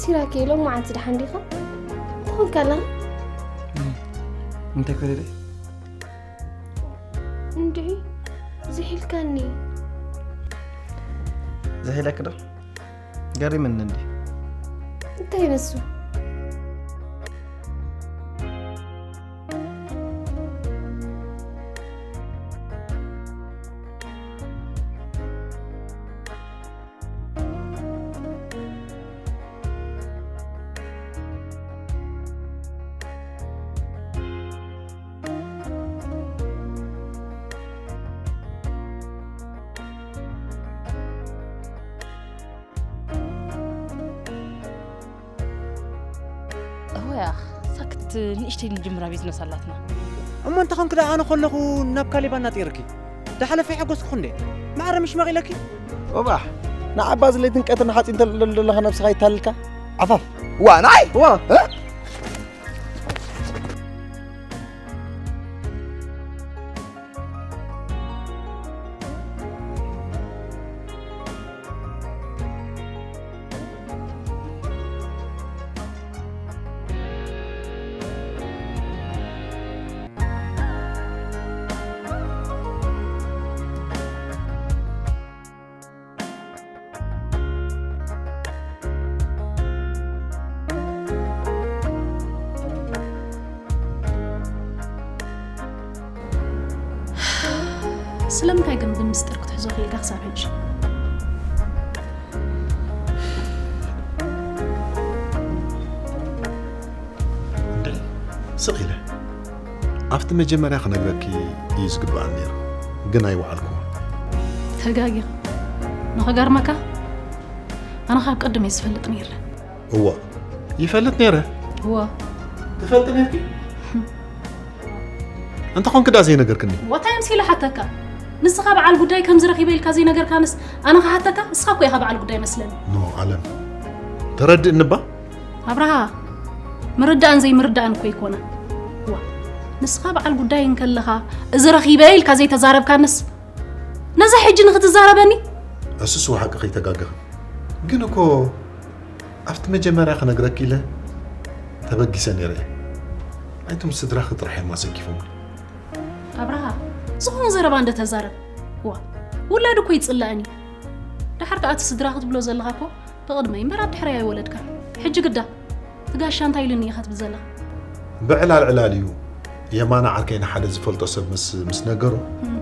ሲራክ ኢሎም መዓንቲ ደሓን ዲኻ? ትኾንካ ኣለኻ? እንታይ ኮለለ? እንድዒ ዝሒልካኒ። ዝሒለክ ዶ? ገሪምኒ እንዲ። እንታይ ንሱ? እወ ያኽ፣ ሳክት ንእሽተይ ንጅምራ ቢዝነስ ኣላትና። እሞ እንተ ኾንክ ደኣ ኣነ ከለኹ ናብ ካሌብ ኣናጢርኪ። ዳሓለፈ ይሓጎስኩ እንዴ? ማዕረ ምሽ መቒለኪ? ኦባሕ፣ ንዓባ ዝለይትን ቀትርን ሓፂን ተልዕለሉ ዘለኻ ነብስኻ ይታልልካ? ዓፋፍ። ዋ፣ ንዓይ? ዋ። እ? ስለምንታይ ግን ብምስጢር ክትሕዞ ክኢልካ ክሳብ ሕጂ? እንዴ፣ ስቕ ኢለ። ኣብቲ መጀመርያ ክነግረኪ እዩ ዝግብኣኒ ነይሩ፣ ግን ኣይወዓልኩዎ። ተጋጊኻ። ንኸገርመካ፣ ኣነ ካብ ቅድም እየ ዝፈልጥ ነይረ። እዋ፣ ይፈልጥ ነይረ? እዋ። ትፈልጥ ነይርኪ? እንተኾንኪ ደኣ ዘይነገርክኒ? ወታይ ምስ ኢለ ሓተካ? ንስኻ በዓል ጉዳይ ከም ዝረኺበ ኢልካ ዘይነገርካንስ ኣነ ክሓተካ? ንስኻ እኮ ኢኻ በዓል ጉዳይ መስለኒ። ኖ፣ ኣለም። ተረድእኒ እባ? ኣብርሃ፣ ምርዳእን ዘይምርዳእን እኮ ኣይኮነን። ዋ፣ ንስኻ በዓል ጉዳይ እንከለኻ፣ እዚ ረኺበ ኢልካ ዘይተዛረብካንስ፣ ነዛ ሕጂ ንኽትዛረበኒ? እሱስ ሓቂ ከይተጋገኽን። ግን እኮ ኣብቲ መጀመርያ ክነግረኪ ኢለ ተበጊሰ ነይረ እየ። ኣይቶም ስድራኺ ጥራሕ እዮም ኣሰኪፎምኒ። ኣብርሃ፣ ዝኾነ ዘረባ እንደ ተዛረብ። ዋ፣ ውላድ እኮ ይጽላእን እዩ። ደሓር ከኣ እቲ ስድራ ክትብሎ ዘለኻ እኮ ብቕድመይ እምበር ኣብ ድሕረይ ኣይወለድካን። ሕጂ ግዳ፣ እቲ ጋሻ እንታይ ኢሉኒ ኢኻ ትብል ዘለኻ? ብዕላል ዕላል እዩ። የማነ ዓርከይ ንሓደ ዝፈልጦ ሰብ ምስ፣ ምስ ነገሮ፣ እም።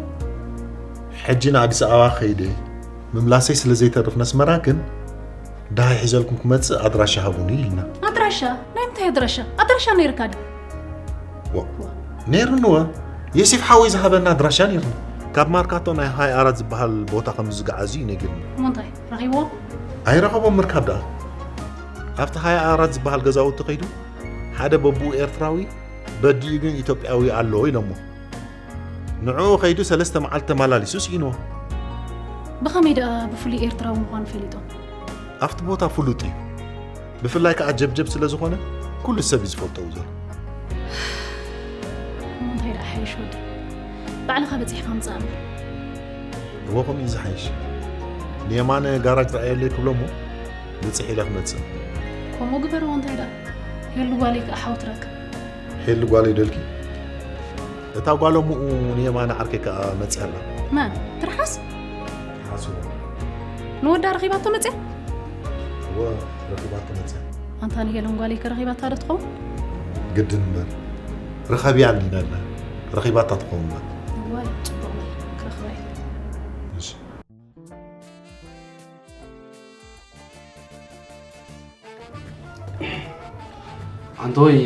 ሕጂ ንኣዲስ ኣበባ ከይደ ምምላሰይ ስለ ዘይተርፍ ነስመራ ግን፣ ደሃይ ሒዘልኩም ክመጽእ ኣድራሻ ሃቡኒ ኢልና። ኣድራሻ? ናይ ምንታይ ኣድራሻ? ኣድራሻ ነይርካ ድዩ? ዋ፣ ነይሩኒ ወ። ዮሴፍ ሓወይ ዝሃበና ኣድራሻ ነይሩኒ። ካብ ማርካቶ ናይ ሃይ ኣራት ዝበሃል ቦታ ከም ዝገዓዙ እዩ ነጊሩኒ። እሞ እንታይ? ረኺብዎ? ኣይረኸቦም ምርካብ ደኣ። ኣብቲ ሃያ ኣራት ዝበሃል ገዛውቲ ከይዱ፣ ሓደ በብኡ ኤርትራዊ፣ በዲኡ ግን ኢትዮጵያዊ ኣሎ ኢሎሞ። ንዕኡ ከይዱ ሰለስተ መዓልቲ ተመላሊሱ ስኢንዎ። ብኸመይ ደኣ ብፍሉይ ኤርትራዊ ምዃኑ ፈሊጦም? ኣብቲ ቦታ ፍሉጥ እዩ። ብፍላይ ከኣ ጀብጀብ ስለ ዝኾነ፣ ኩሉ ሰብ እዩ ዝፈልጦ ዘሎ። እሞ እንታይ ደኣ ሓይሽ ወደይ? ባዕልኻ በጺሕካ ምጻእ እምበር። እወ፣ ከምኡ እዩ ዝሓይሽ። ንየማነ ጋራጅ ረኣየለይ ክብሎ እሞ፣ ብጽሕ ኢለ ክመጽእ። ከምኡ ግበርዎ፣ እንታይ ደኣ? ሄሉ ጓለይ ከኣ ሓው ትረክብ። ሄሉ ጓለይ ደልኪ? እታ ጓሎም ንየማነ ዓርከይ ከኣ መጺኣ ኣላ። መን? ትርሓስ? ትርሓስ እዎ። ንወዳ ረኺባቶ መጺኣ? እወ፣ ረኺባቶ መጺኣ። ኣንታ ንሄለን ጓለይ ከ ረኺባታ ዶ ትኸውን? ግድን እምበር። ርኸብያ እንዲና ኣላ። ረኺባታ ትኸውን እምበር። እዋይ፣ ጽቡቕ በል። ክረኽባ እየ። እሺ። ኣንተ ወይ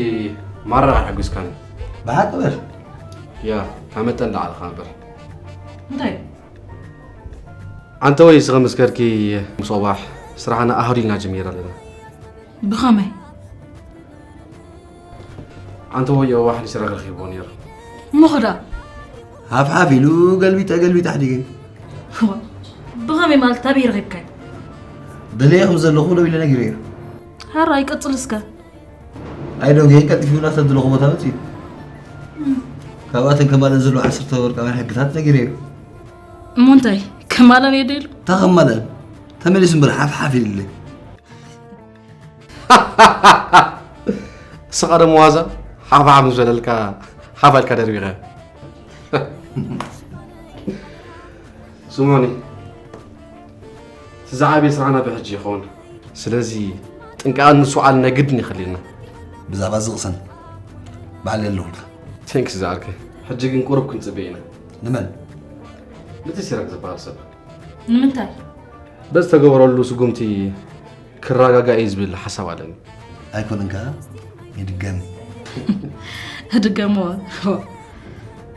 ማራ ኣሕጒስካኒ። ብሓቂ በል። ያ፣ ካብ መጠን ላዕሊ ከኣ በል። እንታይ? ኣንተ ወይ ስኸ መስከርኪ፣ ምሶባሕ ስራሕና ኣህዲልና ጀሚርና ኣለና። ብኸመይ? ኣንተ ወይ የዋህ ንስራ ክረኺብዎ ነይሩ። እሞ ኸዳ? ሓፍሓፍ ኢሉ ገልቢጠ ገልቢጠ ኣሕዲገ። እዋ፣ ብኸመይ ማለት ኣበይ ረኺብካዮ? ደለየ ከም ዘለኹ ደው ኢለ ነጊረዮ። ሓራ ይቀጽል እስከ። ኣይደንገየን ቀልጢፉ ናብቲ ዝደለኹ ቦታ መጺኡ። እም። ካብኣተን ከማለን ዘለዋ ዓሰርተ ወርቃውያን ሕግታት ነጊረዮ። እሞ እንታይ? ከማለን እየ ደይሉ? እታ ከማለን ተመሊሱ እምበር ሓፍሓፍ ኢሉለይ። እስኻ ደሞ ዋዛ ሓብሓብ ምስ በለልካ ሓባልካ ደርቢኻ። ስምዑኒ፣ እቲ ዝዓበየ ስራሕና ብሕጂ ይኸውን። ስለዚ ጥንቃቐን ምስትውዓልን ናይ ግድን እዩ ከድልየና። ብዛዕባ እዚ ቅሰን፣ ባዕለይ ኣለኹልካ። ቴንክስ ዝዓርከይ። ሕጂ ግን ቁሩብ ክንጽበ ኢና። ንመን? ነቲ ሲራክ ዝበሃል ሰብ። ንምንታይ? በዚ ተገበረሉ ስጉምቲ ክረጋጋእ እዩ ዝብል ሓሳብ ኣለኒ። ኣይኮነን ከኣ ይድገም። ድገሞ።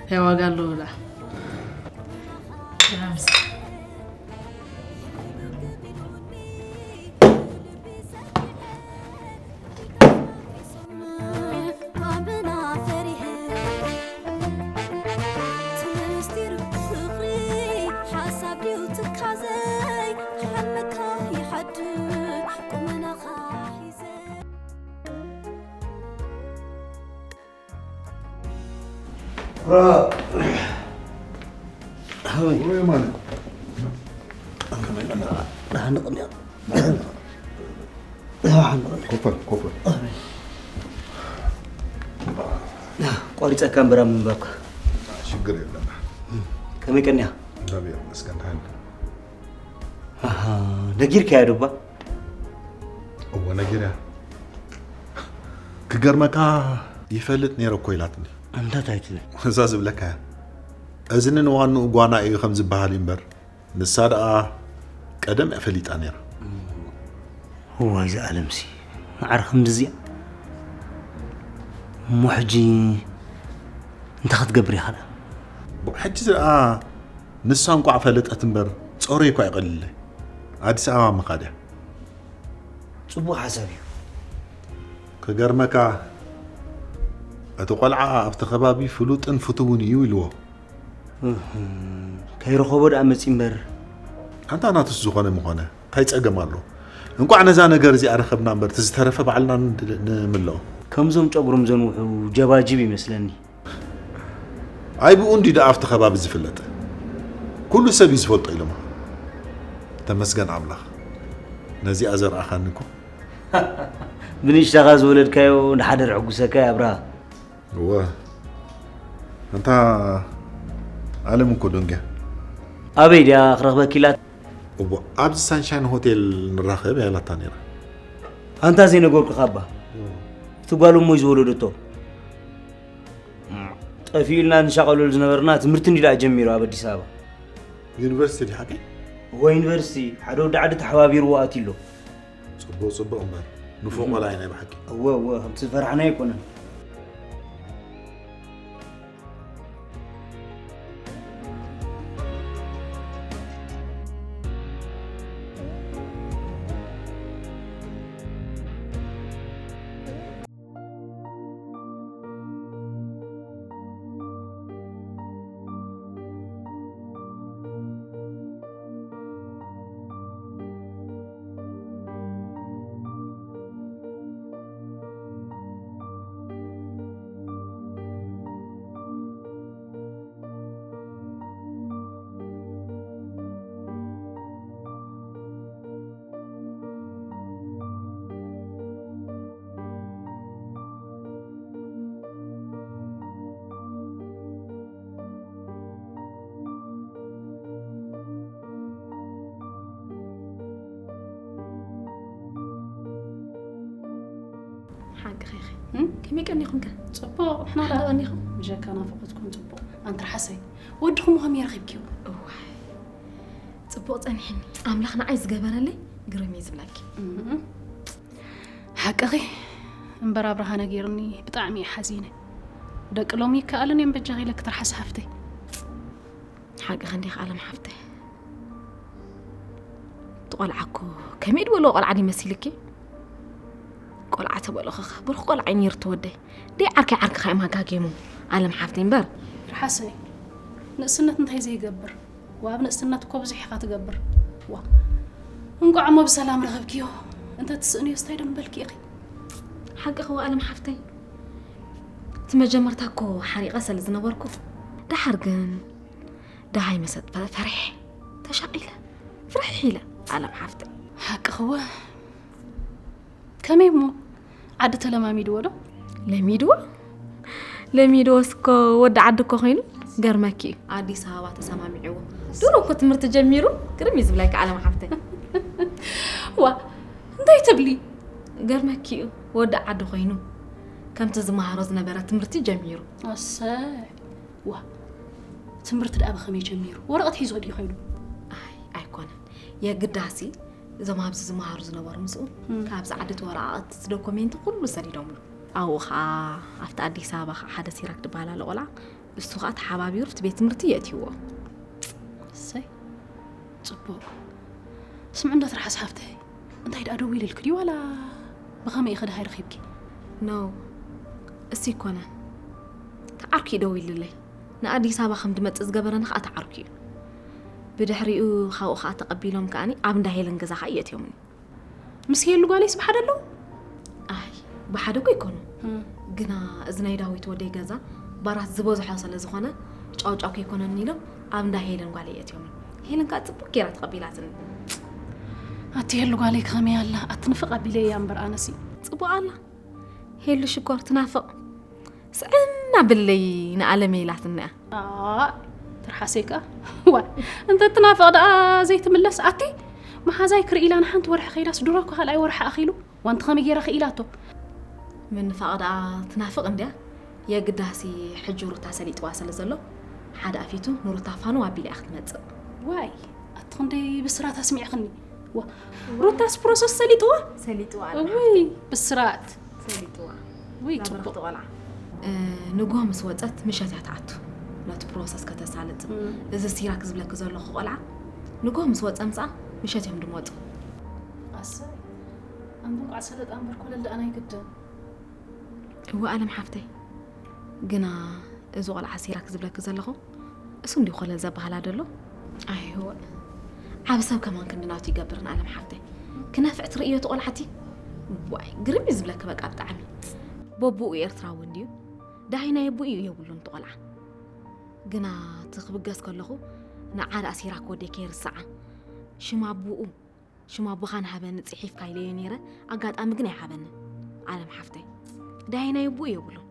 እንታይ ዋጋ ኣለዎ ደኣ? ኮፈል፣ ኮፈል። ቆሪፀካ እምበር ኣብ ምንባብካ። ሽግር የለን። ከመይ ቀኒያ? እግዚኣብሔር ይመስገን፣ ደሓን። ኣሃ፣ ነጊርካያ ዶ እባ? እወ፣ ነጊርያ። ክገርመካ፣ ይፈልጥ ነይረ እኮ ኢላትኒ። እንታይ ትብል? እዛ ዝብለካ እያ። እዝኒ ንዋንኡ ጓና እዩ ከም ዝበሃል እዩ እምበር፣ ንሳ ደኣ ቀደም እያ ፈሊጣ ነይራ። እዋ፣ እዛ ዓለምሲ ማዕረ ከምዚ እዚኣ። እሞ ሕጂ እንታይ ክትገብር ኢኻ ደኣ? ቡ-፣ ሕጂ ደኣ ንሳ እንቋዕ ፈለጠት እምበር፣ ጾረይ እኳ ይቐልለይ። ኣዲስ ኣበባ ምኻድ እያ። ጽቡቕ ሓሳብ እዩ። ክገርመካ፣ እቲ ቆልዓ ኣብቲ ከባቢ ፍሉጥን ፍቱውን እዩ ኢልዎ። እህ፣ ከይረኸቦ ደኣ መጺ እምበር። ኣንታ ናቱስ ዝኾነ ምኾነ፣ እንታይ ጸገም ኣሎ? እንቋዕ ነዛ ነገር እዚኣ ረኸብና እምበር፣ እቲ ዝተረፈ ባዕልና ን-፣ ንምልኦ። ከምዞም ጨጉሮም ዘንውሑ ጀባጅብ ይመስለኒ። ኣይ ብኡ እንዲ ደኣ ኣብቲ ከባቢ ዝፍለጥ። ኩሉ ሰብ እዩ ዝፈልጦ ኢሎማ። ተመስገን ኣምላኽ። ነዚኣ ዘርኣኻኒ እኮ። ብንእሽታኻ ዝወለድካዮ ንሓደር ዕጉሰካ እዩ ኣብርሃ። እወ። ኣንታ ዓለም እኮ ደንግያ። ኣበይ ድያ ክረኽበኪ ኢላት? እወ፣ ኣብዚ ሳንሻይን ሆቴል ንራኸብ እያ ኢላታ ነይራ። ኣንታ ዘይነገርኩኻ እባ። እቲ ጓል እሞይ ዝወለደቶ። ጠፊኡ ኢልና ንሻቐለሉ ዝነበርና ትምህርቲ እንዲ ደኣ ጀሚሩ ኣብ ኣዲስ ኣበባ። ዩኒቨርሲቲ ድዩ ሓቀይ? እወ፣ ዩኒቨርሲቲ። ሓደ ወዲ ዓዲ ተሓባቢርዎ ኣትዩ ኣሎ። ጽቡቕ፣ ጽቡቕ እምበር፣ ንፉዕ እም። ቆልዓ እዩ ናይ ብሓቂ። እወ፣ እወ፣ ከምቲ ዝፈራሕናዮ ኣይኮነን። ሓቂ ኸይኸ እም? ከመይ ቀኒኹም ከ? ጽቡቕ፣ ንሕና ደኣ ቀኒኹም? ብጀካ ናፍቖትኩም ጽቡቕ። ኣንትርሓሰይ፣ ወድኹም ከመይ ረኺብኪዎ? እዋይ፣ ጽቡቕ ጸኒሕኒ። ኣምላኽ ንዓይ ዝገበረለይ ግርም እዩ ዝብለኪ። እም። ሓቅኺ እምበር ኣብርሃ ነጊርኒ ብጣዕሚ እየ ሓዚነ። ደቂ ሎሚ ይከኣለን እዮም በጃኺ ኢለኪ ትርሓስ ሓፍተይ። ሓቅኺ እንዲኺ ኣለም ሓፍተይ። እቲ ቆልዓ እኮ ከመይ ድበልዎ ቆልዓ ድዩ መሲልኪ? ቆልዓ ተበልኹ ኸ ብሩኽ ቆልዓ እዩ ነይሩ እቲ ወደይ። ደይ ዓርከይ ዓርክኻ እዮም ሃጋጊሙ ኣለም ሓፍተይ እምበር። ትርሓሰይ ንእስነት እንታይ ዘይገብር? ወኣብ ንእስነት እኮ ብዙሕ ኢኻ ትገብር። ዋ፣ እንቋዕ እሞ ብሰላም ረኸብክዮ። እንተ ትስእንዮስ እንታይ ደምበልኪ ኢኺ? ሓቅኺ ወኣለም ሓፍተይ። እቲ መጀመርታ እኮ ሓሪቐ ስለ ዝነበርኩ፣ ደሓር ግን ደሃይ መሰጥ ፈ-፣ ፈሪሐ፣ ተሻቒለ፣ ፍርሕ ኢለ፣ ኣለም ሓፍተይ። ሓቅኺ ወ-፣ ከመይ እሞ? ዓዲ ተለማሚድዎ ዶ? ለሚድዎ? ለሚድዎስ እኮ ወዲ ዓዲ እኮ ኮይኑ። ገርመኪ እዩ። ኣዲስ ኣበባ ተሰማሚዕዎ። ድሮ እኮ ትምህርቲ ጀሚሩ። ግርም እዩ ዝብለካ ዓለም ሓፍተይ። ዋ፣ እንታይ ትብሊ? ገርመኪ እዩ። ወዲ ዓዲ ኮይኑ ከምቲ ዝመሃሮ ዝነበረ ትምህርቲ ጀሚሩ። ኣሰይ። ዋ፣ ትምህርቲ ደኣ ብኸመይ ጀሚሩ? ወረቐት ሒዙ ድዩ ከይዱ? ኣይ ኣይኮነን። የግዳሲ እዞም ኣብዚ ዝመሃሩ ዝነበሩ ምስኡ እም። ካብዚ ዓዲ እቲ ወረቓቕቲ እቲ ዶኮሜንት ኩሉ ሰዲዶምሉ። ኣብኡ ኸዓ ኣብቲ ኣዲስ ኣበባ ኸዓ ሓደ ሲራክ ዝበሃል ኣሎ ቆልዓ፣ እሱ ኸዓ ተሓባቢሩ ኣብቲ ቤት ትምህርቲ የእትይዎ። እሰይ፣ ጽቡቕ። ስምዒ እንዶ ትርሓስ ሓፍተይ፣ እንታይ ደኣ ደው ኢልልኪ ድዩ ዋላ ብኸመይ ኢኺ ደሃይ ረኺብኪ? ኖ፣ እሱ ኣይኮነን። ተዓርኩ እዩ ደው ኢልለይ። ንኣዲስ ኣበባ ከም ድመጽእ ዝገበረኒ ኸዓ ተዓርኩ እዩ። ብድሕሪኡ ካብኡ ኸዓ ተቐቢሎም ከኣኒ ኣብ እንዳ ሄለን ገዛ ኸዓ የእትዮምኒ። ምስ ሄሉ ጓለይስ ብሓደ ኣለዉ? ኣይ፣ ብሓደ እኮ ኣይኮኑን። እም። ግና እዚ ናይ ዳዊት ወደይ ገዛ ባራት ዝበዝሖ ስለ ዝኾነ ጫውጫው ከይኮነኒ ኢሎም ኣብ እንዳ ሄለን ጓለይ የእትዮምኒ። ሄለን ከኣ ጽቡቕ ገይራ ተቐቢላትኒ። ኣቲ ሄሉ ጓለይ ከመይ ኣላ? ኣቲ ንፍቕ ኣቢለያ እምበር ኣነሲ። ጽቡቕ ኣላ። ሄሉ ሽኮር ትናፍቕ። ስዕና ብለይ ንኣለመይ ኢላትና እያ። ኣእ፣ ትርሓሰይ ከኣ። ዋይ፣ እንተ ትናፍቕ ደኣ ዘይትምለስ። ኣቲ፣ መሓዛይ ክርኢ ኢላ ንሓንቲ ወርሒ ከይዳስ ድሮ እኮ ካልኣይ ወርሒ ኣኺሉ። ዋንቲ ከመይ ገይራ ክኢላቶ? ምንፋቕ ደኣ ትናፍቕ እንድያ። የግዳሲ ሕጂ ሩታ ሰሊጥዋ ስለ ዘሎ፣ ሓደ ኣፊቱ ንሩታ ፋኑ ኣቢላ እያ ክትመጽእ። ዋይ፣ ኣቲ ክንደይ ብስራት ኣስሚዕኽኒ። ዋ፣ ሩታስ ፕሮሰስ ሰሊጥዋ? ሰሊጥዋ ኣላ። እውይ፣ ብስራት። ሰሊጥዋ። ውይ፣ ላበረኽቲ ጽቡቕ። ቆልዓ። እ፣ ንግሆ ምስ ወጸት ምሸት እያ ትኣቱ። ነቲ ፕሮሰስ ከተሳልጥ። እም። እዚ ሲራክ ዝብለኪ ዘለኹ ቆልዓ፣ ንግሆ ምስ ወጸ ምጽኣ፣ ምሸት እዮም ድመጹ። ኣሰይ፣ ኣንቱም ቋዕ ሰለጣ እምበር ኮለል ደኣ ናይ ግድን። እወ፣ ኣለም ሓፍተይ። ግና እዚ ቆልዓ ሲራክ ዝብለኪ ዘለኹ፣ እሱ እንዲዩ ኮለል ዘበሃላ ደሎ? ኣይወ። ዓቢ ሰብ ከማን ክንዲ ናቱ ይገብርን ኣለም ሓፍተይ። ክነፍዕ ትርእዮ እቲ ቆልዓ እቲ? ዋይ፣ ግርም እዩ ዝብለኪ በቃ ብጣዕሚ። በቡኡ ኤርትራዊ እንዲዩ። ደሃይ ናይ ኣቡኡ የብሉን እቲ ቆልዓ። ግና እቲ ክብገስ ከለኹ፣ ንዓ ደኣ ሲራክ ወደይ ከይርስዓ። ሽም ኣቡኡ፣ ሽም ኣቦኻ ንሃበኒ ጽሒፍካ ኢለዮ ነይረ፣ ኣጋጣሚ ግን ኣይሃበንን። ኣለም ሓፍተይ፣ ደሃይ ናይ ኣቡኡ የብሉን።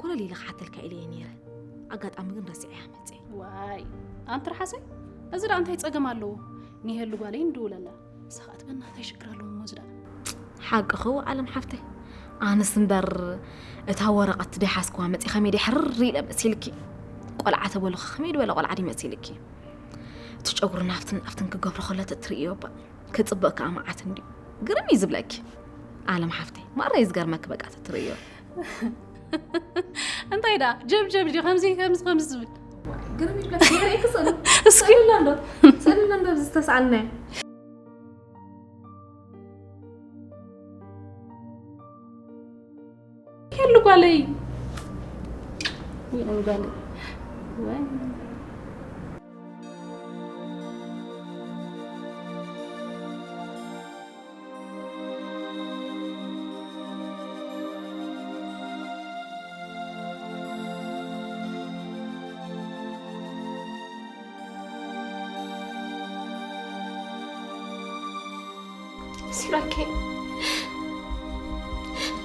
ኮለል ኢለ ክሓተልካ ኢለዮ ነይረ፣ ኣጋጣሚ ግን ረሲዐያ መጽየ። ዋይ፣ ኣንቲ ርሓሰይ፣ እዚ ደኣ እንታይ ጸገም ኣለዎ? ንሄሉ ጓለይ ንድውለላ። ንሳ ኸኣ ትበና እንታይ ሽግር ኣለዎ እሞ እዚ ደኣ? ሓቅኺ ኣለም ሓፍተይ። ኣነስ እምበር እታ ወረቐት ደይሓዝክዋ መጺእ ከመይ ደይ ሕርር ኢለ መሲልኪ። ቆልዓ ተበሉኺ ከመይ ዝበለ ቆልዓ ድዩ መሲልኪ? እቲ ጨጉሩ ናብትን ናብትን ክገብሮ ከሎ ተትርእዮ እባ። ክጽብቕ ከኣ መዓት እንድዩ። ግርም እዩ ዝብለኪ። ኣለም ሓፍተይ፣ ማራ እዩ ዝገርመኪ በቃ ተትርእዮ። እንታይ ደኣ? ጀብጀብ ድዩ ከምዚ፣ ከምዚ፣ ከምዚ ዝብል? ግርም እዩ ዝብለኪ። የርእየኪ ስእሉ። እስኪ። ስእሉ ኣሎ እንዶ? ስእሉ ኣሎ እንዶ ኣብዚ ዝተሳእልናዮ? ሄሉ ጓለይ። ወይ ጓለይ። ወይ። ሲራኬ፣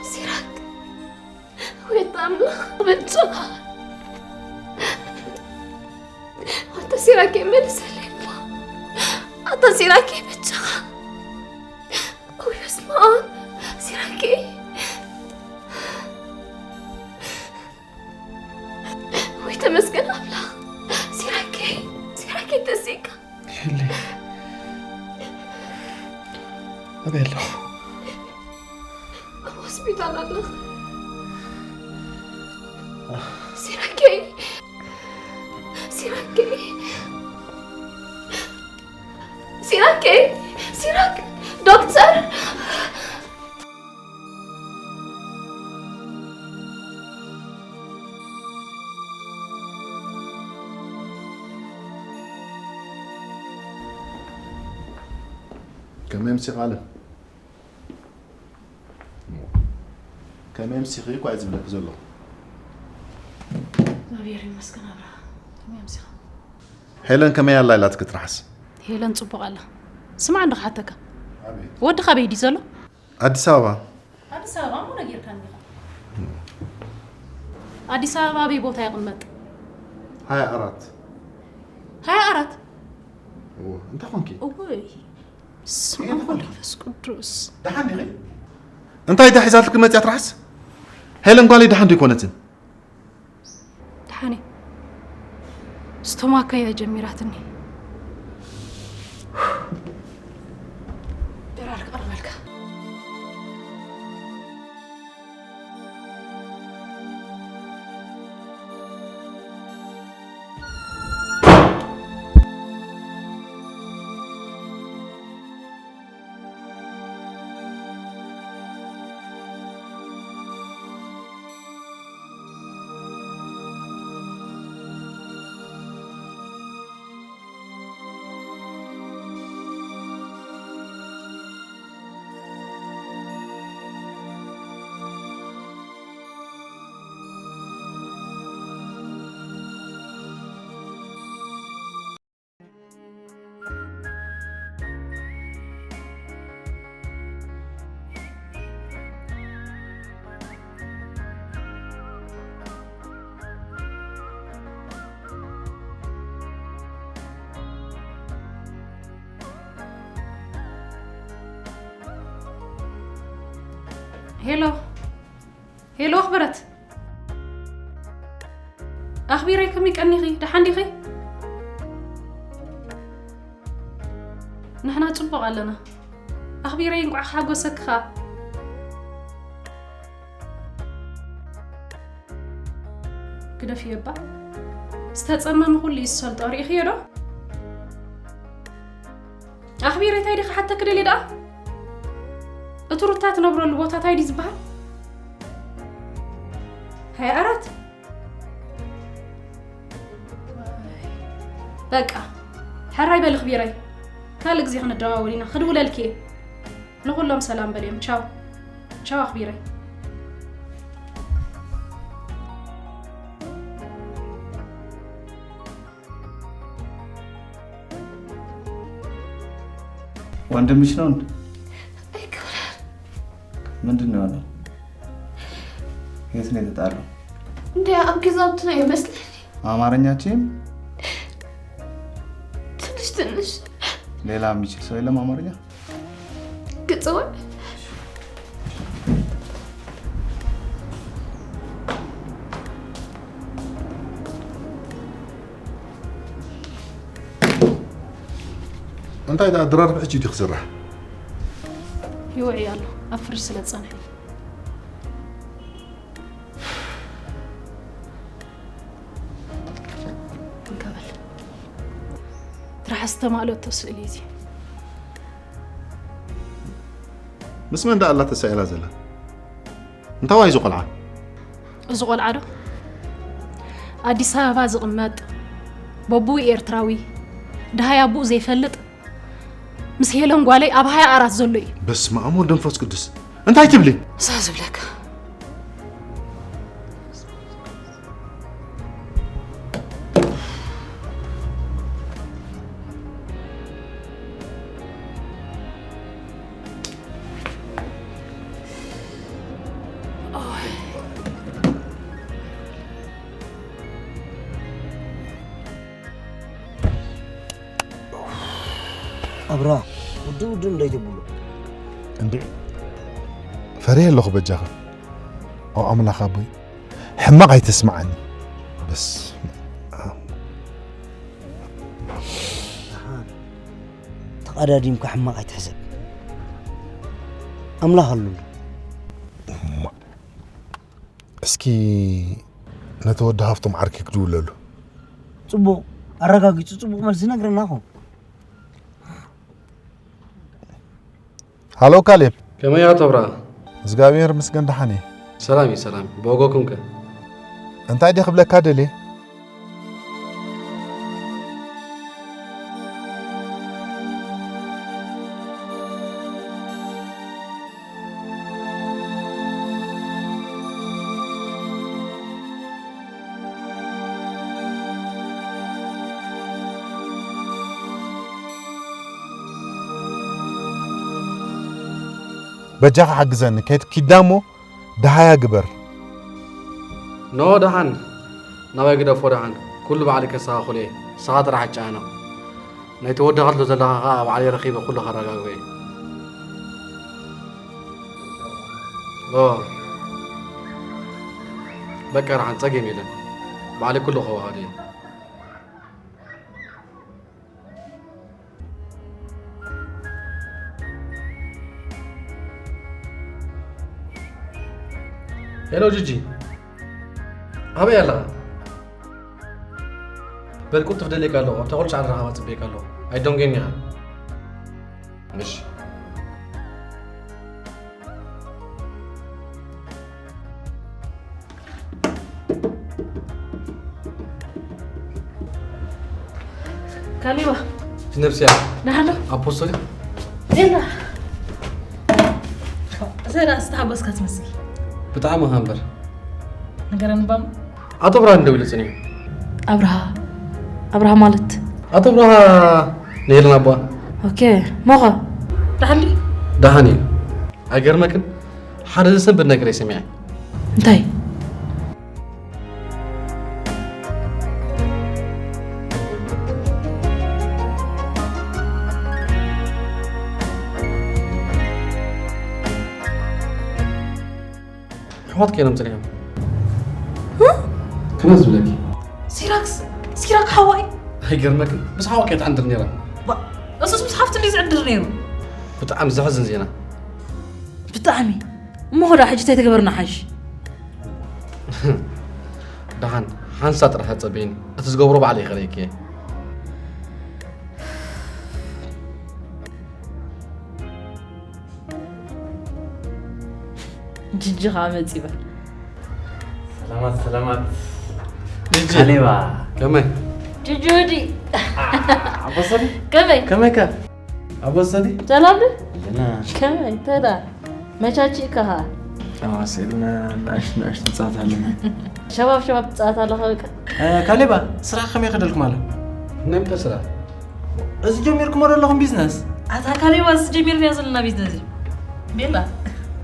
ሲራክ፣ ወይ ኣምላኽ በጃኻ። ኣታ ሲራኬ መልሰለይ እባ። ኣታ ሲራኬ በጃኻ። ወይ በስመ ኣብ። ሲራኬ። ወይ ተመስገን ኣምላኽ። ሲራኬ፣ ሲራኬ ተሲእካ። ሄሊ፣ ኣበይ ኣለኹ? ኣብ ሆስፒታል ኣለኹ። ሲራኬ፣ ሲራኬ፣ ሲራኬ፣ ሲራክ፣ ዶክተር። ከመይ ኣምሲኻ ኣለም? ከመይ ኣምሲኺ እኳ እየ ዝብለኪ ዘለኹ። እግዚኣብሔር ይመስገን ኣብርሃ። ከመይ ኣምሲኻ? ሄለን ከመይ ኣላ ኢላትኪ ትርሓስ? ሄለን ጽቡቕ ኣላ። ስማዕ እንዶ ክሓተካ። ኣቤት። ወድኻ ኣበይ ድዩ ዘሎ? ኣዲስ ኣበባ። ኣዲስ ኣበባ እሞ ነጊርካኒ ኢኻ። ኣዲስ ኣበባ ኣበይ ቦታ ይቕመጥ? ሃያ ኣራት። ሃያ ኣራት? እዎ፣ እንታይ ኾንኪ? እወይ። ስመ ኣብ ወወልድ ወመንፈስ ቅዱስ። ደሓን ዲኺ? እንታይ እታ ሒዛትልኪ መጽያ ትርሓስ? ሄለን ጓለይ ደሓን ዶ ኣይኮነትን? ደሓን እየ። ስቶማከ እያ ጀሚራትኒ። ድራር ክቕርበልካ። ሄሎ፣ ሄሎ ኣኽብረት። ኣኽቢረይ ከመይ ቀኒኺ? ደሓን ዲኺ? ንሕና ጽቡቕ ኣለና። ኣኽቢረይ እንቋዕ ሓጎሰኪ ኸኣ። ግደፍዮ እባ። ዝተጸመመ ኩሉ እዩ ዝሰልጦ። ርኢኽዮ ዶ? ኣኽቢረይ እንታይ ዲኺ ሓተኪ ደልየ ደኣ? እቲ ሩታ ትነብረሉ ቦታ እንታይ ድዩ ዝበሃል? ሃያ ኣራት? በቃ፣ ሕራይ በሊ ኣኽቢረይ። ካልእ ግዜ ክንደዋወል ኢና። ክድውለልኪ እየ። ንኹሎም ሰላም በልዮም። ቻው። ቻው ኣኽቢረይ። ወንድምሽ ነው እንዴ? ምንድን ነው የሆነው? የት ነው የተጣለው? እንደ ኣብ ገዛውቲ ነው ይመስለኒ። አማርኛ አትችይም? ትንሽ ትንሽ። ሌላ የሚችል ሰው የለም አማርኛ? ግጽወ? እንታይ ደኣ ድራር ብሕጂ ድዩ ክስራሕ? ይውዕይ ኣሎ፣ ኣብ ፍርጅ ስለ ዝጸንሐ። እንከበል። ትርሓስ ዝተማእለቶ ስእሊ እዚ። ምስ መን ደኣ ኣላ ተሳኢላ ዘላ? እንታይ ዋይ እዚ ቆልዓ? እዚ ቆልዓ ዶ? ኣዲስ ኣበባ ዝቕመጥ፣ በቡኡ ኤርትራዊ፣ ደሃይ ኣቡኡ ዘይፈልጥ፣ ምስ ሄለን ጓለይ ኣብ ሃያ ኣራት ዘሎ እዩ። በስመ ኣብ ወወልድ ወመንፈስ ቅዱስ። እንታይ ትብሊ? እዛ ዝብለካ። ኣብራ፣ ውድእ ውድእ እንዳይትብሎ። እንዴ፣ ፈሪሀ ኣለኹ በጃኻ። ኦ ኣምላኽ ኣቦይ፣ ሕማቕ ኣይተስምዓኒ። በስመ ኣብ። ደሓን ተቐዳዲምካ ሕማቕ ኣይትሕሰብ። ኣምላኽ ኣሉሉ። እማ፣ እስኪ ነቲ ወዲ ሃፍቶም ዓርኪ ክድውለሉ። ጽቡቕ፣ ኣረጋጊጹ ጽቡቕ መልሲ ነግረና ኾን። ሃሎ ካሌብ። ከመይ ኣቶ ኣብርሃ? እግዚኣብሔር ምስገን ደሓን እየ። ሰላም እዩ፣ ሰላም እዩ። ብወገንኩም ከ? እንታይ ድየ ክብለካ ደልየ? በጃኻ ሓግዘኒ፣ ከይትኪዳ እሞ ደሃያ ግበር። ኖ ደሓን፣ ናባይ ግደፎ ደሓን፣ ኩሉ ባዕሊ ከስተኻኽሎ እየ፣ ንስኻ ጥራሕ ኣጨናንቕ። ናይ ተወደኻትሉ ዘለኻ ኸኣ ባዕለይ ረኺበ ኩሉ ከረጋግኦ እየ። ኦ፣ በቃ ደሓን ጸገም የለን፣ ባዕለይ ኩሉ ከወሃዶ እየ። ሄሎ ጂጂ፣ ኣበይ ኣለኻ? በል ቁልጥፍ ደልየካ ኣለኹ፣ ኣብታ ኮልቻ ዓድኻ ጽበየካ ኣለኹ፣ ኣይትደንጉየኒ ኢኻ። እሺ። ካሊባ። ነብስያ። ደሓን ዶ? ኣፖስቶሊ። ዜና። ዘና ዝተሓጎስካ ትመስል። ብጣዕሚ እኻ እምበር። ንገረኒ ባም። ኣቶ ብርሃን ደዊሉ ጽኒሑ። ኣብርሃ። ኣብርሃ ማለት? ኣቶ ብርሃ ንሄለን ኣቦኣ። ኦኬ። ሞኸ? ደሓን ድዩ? ደሓን እዩ። ኣይገርመክን? ሓደ ዘሰንብድ ነገር እየ ሰሚዐ። እንታይ? ኣሕዋት ከይኖም ጸኒሖም። እ? ከመይ ዝብለኪ? ሲራክስ፣ ሲራክ ሓዋይ። ኣይገርመክን? ምስ ሓዋ ከይትዓንድር ነይራ። ባ-፣ እሱስ ምስ ሓፍቱ እንድዩ ዝዕድር ነይሩ። ብጣዕሚ ዘሕዝን ዜና። ብጣዕሚ። እሞ ኸዳ ሕጂ እንታይ ተገበርና ሓይሽ? ደሓን፣ ሓንሳ ጥራሕ ኣጸበይኒ። እቲ ዝገብሮ ባዕለይ ከርእየኪ እየ። ጅጂ ኸዓ መጺባ። ሰላማት፣ ሰላማት። ጅጂ። ካሌባ። ከመይ? ጅጂ ወዲ። ኣቦሰዲ? ከመይ? ከመይ ከ? ኣቦሰዲ? ሰላም ዶ? ኣለና። ከመይ? ተዳ? መቻቺ ከኻ? ኣዋሲልና ናሽ፣ ናሽ ንጻት ኣለና። ሸባብ፣ ሸባብ ትጻት ኣለኻ በቃ። እ፣ ካሌባ፣ ስራሕ ከመይ ከደልኩም ኣሎ? ናይ ምንታይ ስራሕ? እዚ ጀሚርኩሞ ዶ ኣለኹም ቢዝነስ? ኣታ ካሌባ፣ እዚ ጀሚርናዮ ዘለና ቢዝነስ እዩ። ቤላ።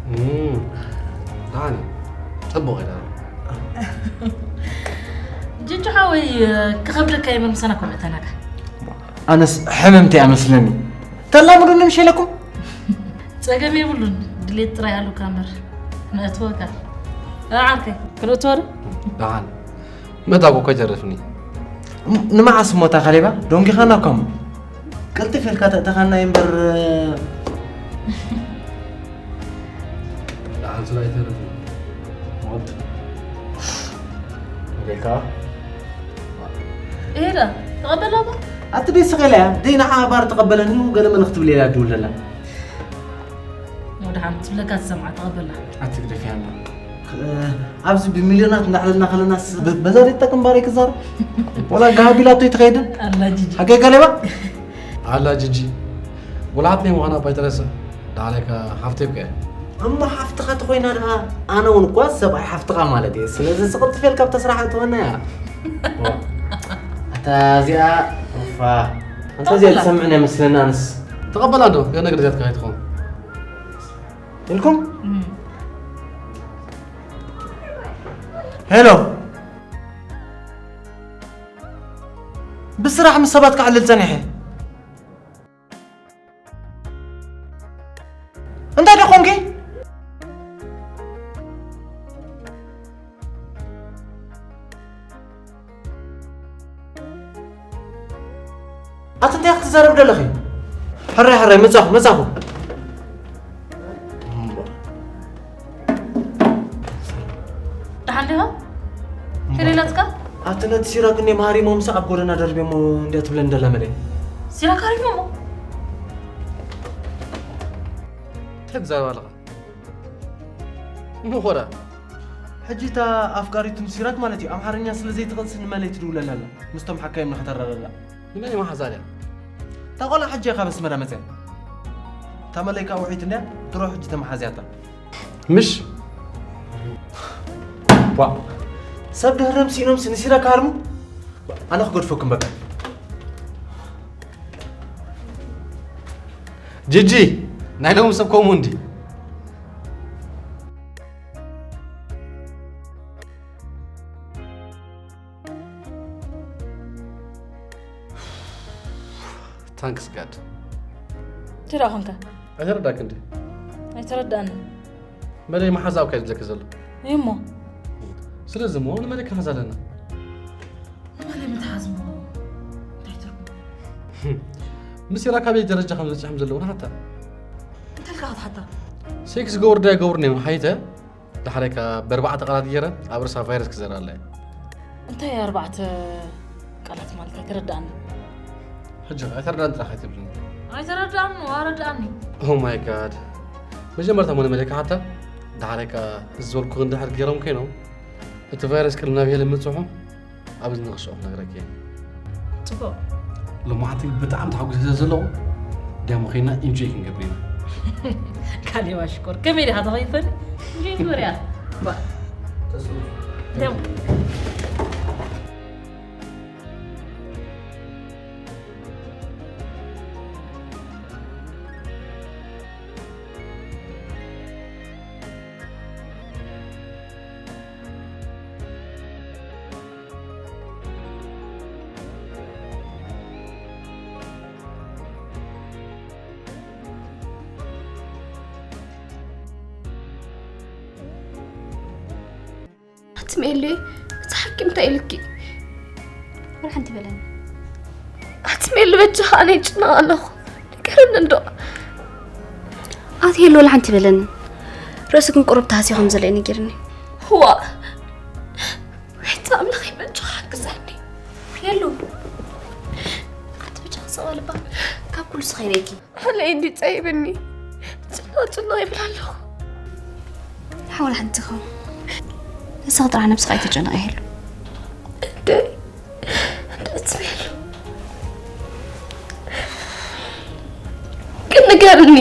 እም፣ ደሓን እዩ። ጽቡቕ እዩ ደሓን። ጅንጆ ሓወይ፣ ክኸብደካ እየ፣ ምሳና እኮ ምእተናካ። ኣነስ ሕምምቲ እያ መስለኒ። ተላምዱኒ ምሽ ኢለኩም? ጸገም የብሉን፣ ድሌት ጥራይ ኣሉካ እምበር። ነእትወካ። እ፣ ዓርከይ፣ ክንእትወ ዶ? ደሓን። መታኩ እኮ ይተርፍኒ። እም፣ ንመዓስ እሞ እታ ካሌባ? ደንጊኻና እኮ እሞ። ቅልጥፍ ኢልካ ተእተኻና እምበር። ደሓን ስለ ኣይተርፍኒ። ሞት። እንዴካ? ኤዳ፣ ተቐበላ እሞ። ኣቲ ደይ ስቕ ኢላ እያ። ደይ ንዓ ባር ተቐበለኒ፣ ገለ መልእኽቲ ትብል ኢላ ትድውል ዘላ። ወደሓን ትብለካ ትሰምዓ፣ ተቐበላ። ኣቲ ግደፍያ እንዶ። እ፣ ኣብዚ ብሚልዮናት እንዳዕለልና ከለናስ ብ-፣ በዛ ዘይትጠቅም ባር ኣይክዛረብ? ወላ ጋቢላቶ ኣይትኸይድን? ኣላ ጂጂ። ሓቀይ ካሌባ? ኣላ ጂጂ። ወላ ሓትነይ ምዃና እባ ኣይትረስዕ። ዳሕራይካ ሓፍተይ እኮ እያ። እሞ ሓፍትኻ ተኾይና ደኣ፣ ኣነ እውን እኳ ሰብኣይ ሓፍትኻ ማለት እየ። ስለዚ ስቕልጥፍ ኢልካ ኣብታ ስራሕ እትወና እያ። ዋ። ኣታ እዚኣ፣ ኡፋ። ኣንታ እዚኣ ተቐበላ። ትሰምዕን ኣይመስለኒ ኣነስ። ተቐበላ ዶ? ገለ ነገር እዚኣ ትካየድ ትኸውን። ኢልኩም? እም። ሄሎ። ብስራሕ ምስ ሰባት ክዕልል ጸኒሐ። እንታይ ደኣ ኾንኪ? ኣቲ እንታይ ክትዛረብ ደለኺ? ሕራይ፣ ሕራይ፣ መጻኹ፣ መጻኹ። ደሓን ዲኻ? ከደላትካ? ኣቲ ነቲ ሲራክ እኔ መሃሪሞምስ ኣብ ጎደና ደርብዮሞ እንድያ ትብለኒ ደላ መለይ። ሲራክ ሃሪሞሞ? እንታይ ክትዛረብ ኣለኻ? ምኾራ። ሕጂ እታ ኣፍቃሪቱ ንሲራክ ማለት እዩ፣ ኣምሓርኛ ስለ ዘይትኽእል ስኒ መለይ ትድውለላ ኣላ፣ ምስቶም ሓካይም ንኸተረዳዳእ። ንመን እዩ መሓዛ ድያ? እታ ቆልዓ ሕጂ እያ ካብ ኣስመራ መፅያ። እታ መለይ ከዓ ውሒት እንድያ፣ ድሮ ሕጂ ተመሓዝያታ። ምሽ? ዋ። ሰብ ድህረም ስኢኖምስ ንሲራክ ክሃርሙ? ኣነ ክገድፈኩም በቃ። ጂጂ፣ ናይ ሎሚ ሰብ ከምኡ እንዲ። Thanks God። እንታይ ደኣ ኾንካ? ኣይተረዳእክ እንዴ? ኣይተረዳእኒ። መለይ መሓዛው ካይ ዝብለክ ዘሎ። እሞ ስለዚ እሞ ንመለይ ክንሓዝ ኣለና። ንመለይ ምትሓዝ እሞ እንታይ ትርጉም? ምስ ኢራ ካበይ ደረጃ ከም ዝበፅሖም ዘለዉ ንሓታ። እንታይ ኢልካ ክትሓታ? ሴክስ ገብሩ ዶ ኣይገብሩን እዮም ሓይተ? ዳሕረይ ከኣ በርባዕተ ቃላት ገይረ ኣብ ርእሳ ቫይረስ ክዘርኣላ እየ። እንታይ ኣርባዕተ ቃላት ማለት ኣይተረዳእኒ። ሕጂ ኣይተረዳእን ጥራሕ ኣይትብልኒ። ኣይተረዳእን ኣረዳእኒ። Oh my God። መጀመርታ ሞነ መለካ ሓታ ዳሕረይ ከኣ እዚ ዝበልኩ እንድሕር ገይሮም ኮይኖም እቲ ቫይረስ ቅድሚ ናብ ሄለን ምብፅሑ ኣብ እዝኒ ክስኦ ክነግረኪ እየ። ፅቡቕ። ሎማዓንቲ ብጣዕሚ ተሓጒሰ ስለ ዘለኹ ዳሞ ኸይና ኢንጆይ ክንገብር ኢና። ካሌብ ኣሽኮር ከመይ ዲኻ ተኸይፈኒ? ኢንጆይ ንግበር እያ። ባ። ዳሞ። ኣቲ ሜሉ፣ እቲ ሓኪም እንታይ ኢልኪ? ወላ ሓንቲ በለኒ። ኣቲ ሜሉ፣ በጃኻ ኣነ ይጭነቕ ኣለኹ፣ ንገረኒ እንዶ። ኣቲ ሄሉ፣ ወላ ሓንቲ በለኒ። ርእሱ ግን ቁሩብ ተሃስዩ ከም ዘሎ እዩ ነጊርኒ። ዋእ፣ ወይተ ኣምላኸይ፣ በጃኻ ሓግዘኒ። ሄሉ፣ ኣቲ በጃኻ ሰቕ በሊ እባ፣ ካብ ኩሉ ስኸይረይኪ። ሓለይ እንዲ ጸይብኒ ጭኖ ጭኖ ይብል ኣለኹ። ሓወላ ሓንቲ ኸው ንስኺ ጥራሕ ነብስኻ ኣይተጨነቂ ሄሉ። ደይ እንዳትበሉ ግን ንገርኒ፣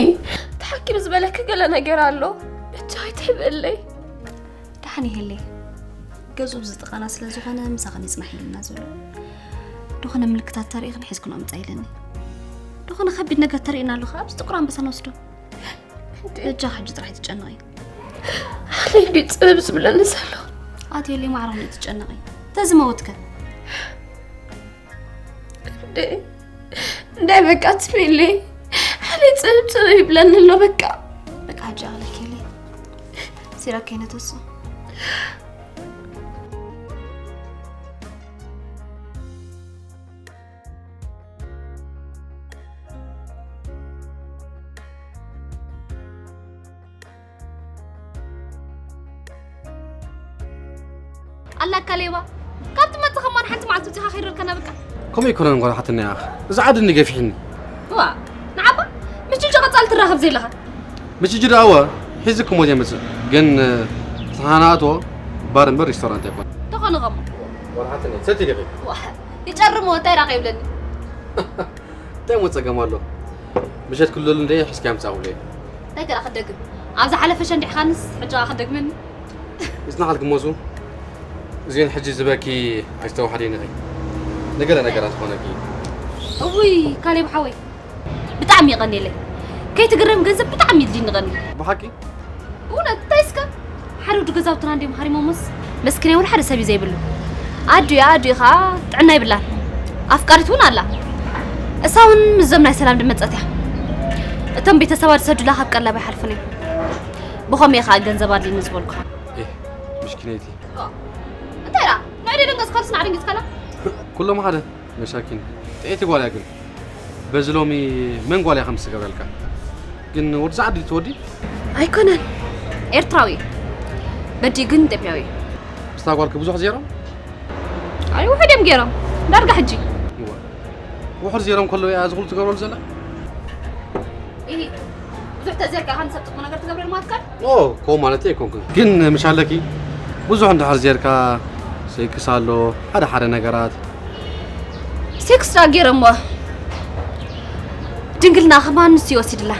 ተሓኪም ዝበለኪ ገለ ነገር ኣሎ። ብቻ ኣይትሕብእለይ። ደሓን ይህለይ። ገዝኡ ብዝጥቐና ስለ ዝኾነ ምሳኽን ይጽናሕ ኢሉና ዘሎ። ዝኾነ ምልክታት ተርኢ ክንሒዝክን ኣምጻ ኢለኒ። ዝኾነ ከቢድ ነገር ተርእና ኣለኹ ኣብዚ ጥቁር ኣንበሳ ንወስዶ። በጃ ሕጂ ጥራሕ ትጨነቒ። ኣነ እንዲ ጽብብ ዝብለኒ ዘሎ። ኣትየለይ ማዕረ ክንደይ ትጨነቒ። ተዝመወትከ? እንደ እንዳይ በቃ ትብሊ። ኣነ ጽብብ ጽብብ ይብለኒ ኣሎ በቃ። በቃ ሕጂ ኣቕለኪለይ። ሲራክ ከይነተሱ። ኣላ ካሌባ ካብ ትመጽእ ከማን ሓንቲ መዓልቲ ብዚኻ ከይረከና በቃ። ከምኡ ኣይኮነን ጓል ሓትነይ ኣኽ፣ እዚ ዓዲ እንዲ ገፊሕኒ። ዋ ንዓባ ምስ ጅጆ ቀጻሊ ትራኸብ ዘለኻ። ምስ ጅጅ ደኣ እወ ሒዝክሞ እየ ዝመጽእ፣ ግን ተሓናእቶ ባር እምበር ሪስቶራንት ኣይኮነን። ተኾነ ከሞ። ጓል ሓትነይ ሰቲ ዲኺ? ዋ ይጨርሞ እንታይ ራኸ ይብለኒ። እንታይ እሞ ጸገም ኣሎ? ምሸት ክልሉ እንደ ሒዝካዮም ጻውለ። እንታይ ገራ ክደግም? ኣብ ዝሓለፈ ሸንዲሕኻንስ ሕጂ ኸኣ ክደግመኒ? ይጽናሓልኪ ሞሱ። እዚን ሕጂ ዝበኪ ኣይስተውሓደይን ኢኺ። ንገለ ነገራት ክኾነኪ እዩ። እውይ ካሌብ ሓወይ ብጣዕሚ የቐንየለይ። ከይትግረም ገንዘብ ብጣዕሚ እዩ ዝድንቐኒ። ብሓቂ? እውነት እንታይ እስከ ሓደ ወዲ ገዛውትና እንድዮም ሃሪሞሞስ መስኪናይ ወላ ሓደ ሰብ እዩ ዘይብሉ። ኣዱያ ኣዱይ ኸዓ ጥዕና ይብላን ኣፍቃሪት እውን ኣላ። እሳ እውን ምስዞም ናይ ሰላም ድመጸት እያ። እቶም ቤተሰባ ዝሰዱላ ካብ ቀላብ ኣይሓልፉን እዮም። ብኸመይ ኸዓ ገንዘብ ኣድልኒ ዝበልኩኻ። ኤህ ምሽኪነይቲ። እንታይ ደኣ ንዕዲ ደንገጽካሉስ ንዓ ደንጊጽካላ? ኩሎም ሓደ መሳኪን ጥዕይቲ ጓል እያ ግን በዚ ሎሚ መን ጓል እያ ከምዚ ትገብረልካ? ግን ወዲ ዛዕዲ ትወዲ? ኣይኮነን ኤርትራዊ በዲ ግን ኢትዮጵያዊ ምስታ ጓልኪ ብዙሕ ዜሮም? ኣይ ውሕድ እዮም ገይሮም ዳርጋ ሕጂ እዋ ውሑድ ዜሮም ከለዉ እያ እዚ ኩሉ ትገብረሉ ዘላ? ኢሂ ብዙሕ ተዘርካ ከም ሰብ ጽቡቕ ነገር ትገብረሉ ማለት ቃል? ኦ ከምኡ ማለተይ ኣይኮንኩን ግን ምሽ ኣለኪ ብዙሕ እንድሕር ዜርካ ሴክስ ኣሎ ሓደ ሓደ ነገራት ሴክስ ዳ ገይረሞ ድንግልና ከማን ንሱ ይወሲድላ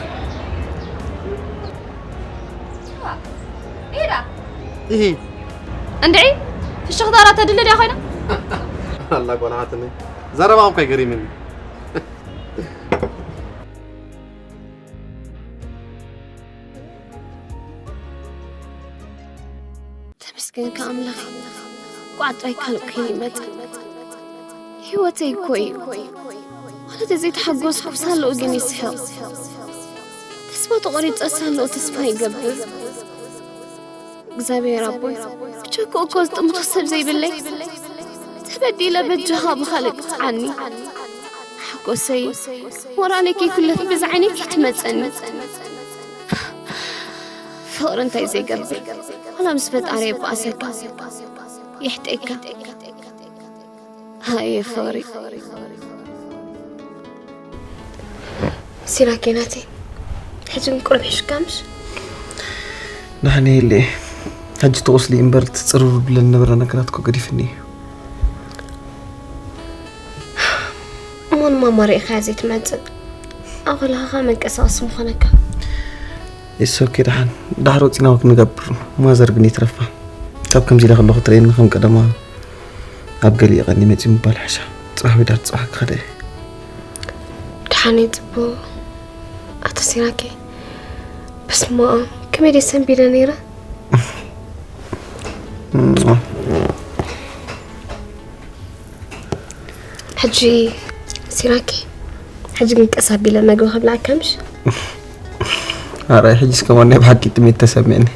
ኢዳ እሂ እንድዒ ፍሽኽታ ራ ተድሊ ድያ ኮይና ኣላ ቆልዓትኒ ዘረባ እኳ ይገሪምኒ ተመስገንካ ኣምላኽ ቋዕ ጥራይ ካልእ ኮይኑ ይመጽእ ህይወተይ እኮ እዩ እቲ ዘይተሓጎስኩ ሳለኡ ግን ይስሕቕ። ተስፋ ተቖሪጸ ሳለኡ ተስፋ ይገብር። እግዚኣብሔር ኣቦይ፣ ብቸክኡ እኮ ዝጥምቶ ሰብ ዘይብለይ። ተበዲለ በጃኻ ብኻልእ ቅጽዓኒ። ሓጎሰይ፣ ሞራለይ ከይኩለት በዚ ዓይነይ ከይትመጸኒ። ፍቕሪ እንታይ ዘይገብር፣ ዋላ ምስ ፈጣሪ የባእሰካ፣ የሕጠየካ። ሃየ ፍቕሪ። ሲራኬ ናተይ፣ ሕጂ ግን ቁሩብ ሒሽካ ምሽ? ደሓን እየ ኢለ። ሕጂ እቲ ቁስሊ እምበር እቲ ጽርር ብለን ዝነበረ ነገራት እኮ ገዲፍኒ እዩ። እሞ ንማማ ርኢኻያ ዘይትመጽእ? ኣብ ከለኻ መንቀሳቐሲ ምኾነካ። ኢትስ ኦኬ፣ ደሓን። ዳሕሮ ወጺና ወክ ንገብር። ማዘር ግን ይትረፋ። ካብ ከምዚ ኢለ ከለኹ ትርእየኒ ከም ቀደማ ኣብ ገሊኡ ቀኒ መጺኡ ምባል ሕሻ። ጽባሕ ወይ ዳር ጽባሕ ክኸደ እየ። ደሓን እዩ ጽቡቕ። ኣቶ ሲራኬ፣ በስመ ኣብ፣ ከመይ ደይ ሰንቢደ ነይረ። ሕጂ ሲራኬ፣ ሕጂ ግን ቀስ ኣቢለ መግቢ ክብላዕካ ምሽ? ኣረ፣ ሕጂስ ከማን ናይ ብሓቂ ጥሜት ተሰሚዕኒ።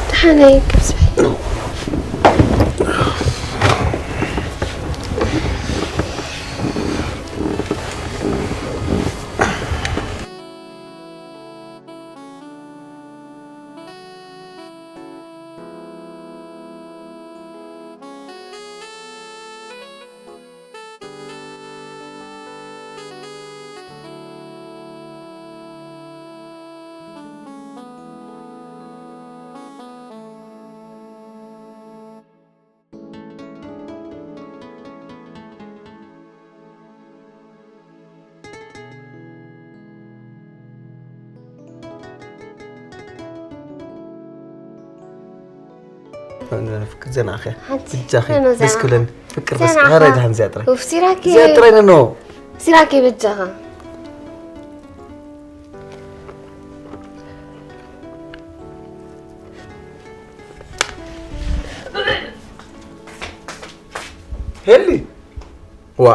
ደሓነይ ክብስበይ። ፍቅር ዘናኸ ሓንቲ ብጃኸ ኖ፣ ኖ፣ ደስ ዘና። ክብለኒ። ፍቅር ዘና በስ፣ ኸረ ኸ። ደሓን እዚኣ ጥራይ። ኡፍ፣ ሲራኬ። እዚኣ ጥራይ ነኖ። ሲራኬ በጃኻ። ሄሊ። ዋ፣